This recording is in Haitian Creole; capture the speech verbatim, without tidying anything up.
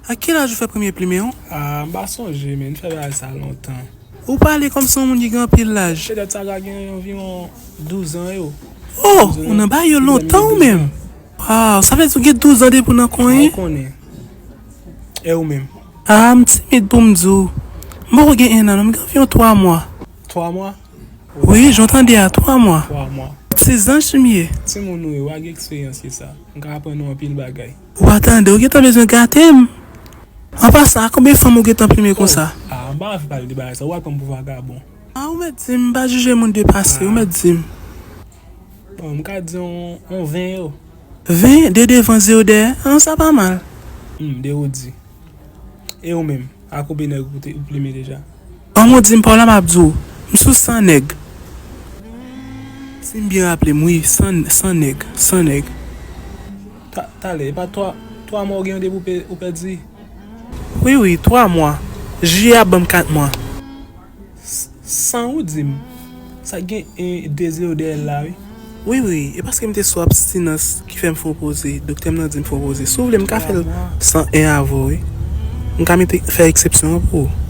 A ki laj ou fè premye plimen w? Ah, m pa sonje, men m fè bagay sa lontan. Ou pale kòmsi yon moun ki gen anpil laj. Petèt sa ka gen anviwon douz an yo. Oh, ou nan bagay yo lontan ou menm? Waw, sa vle di ou gen douz an depi w nan konyen? Ou konnen. E ou menm? Ah, m timid pou m di w. M poko gen en an, non, m gen anviwon twa mwa. Twa mwa? Wi, jan w tande a, twa mwa. Twa mwa. Ti zanj m ye. Timoun ou ye, w a gen eksperyans ke sa. M ka aprann ou anpil bagay. Ou pa tande, ou gentan bezwen gate m. An pasan, a konbyen fanm ou gentan plimen konsa? Ah, m pa anvi pale de bagay sa. Ou al pran m pou vagabon. Ah, ou mèt di m, m pa jije moun de pase, ou mèt di m. Bon, m ka di yon, yon ven yo. Ven, de devan, zewo dèyè. An, sa pa mal. Hmm, de ou di. E ou menm, a konbyen nèg ou te ou plimen deja? An, ou di m pa w la, m ap di w. M sou san nèg. Si m byen raple m, wi, san, san nèg, san nèg. Ta-, talè, e pa twa, twa mwa ou gen depi ou pe-, ou pèdi? Wi, wi, twa mwa. Jiyè ap ban m kat mwa. S-, san ou di m? Sa gen en de zewo dèyè l la, wi. Wi, wi, e paske m te sou abstinans ki fè m fè yon poze. Doktè m nan di m fè yon poze. Si w vle, m ka fè l san en avè w, wi. M ka mete, fè eksepsyon an pou ou.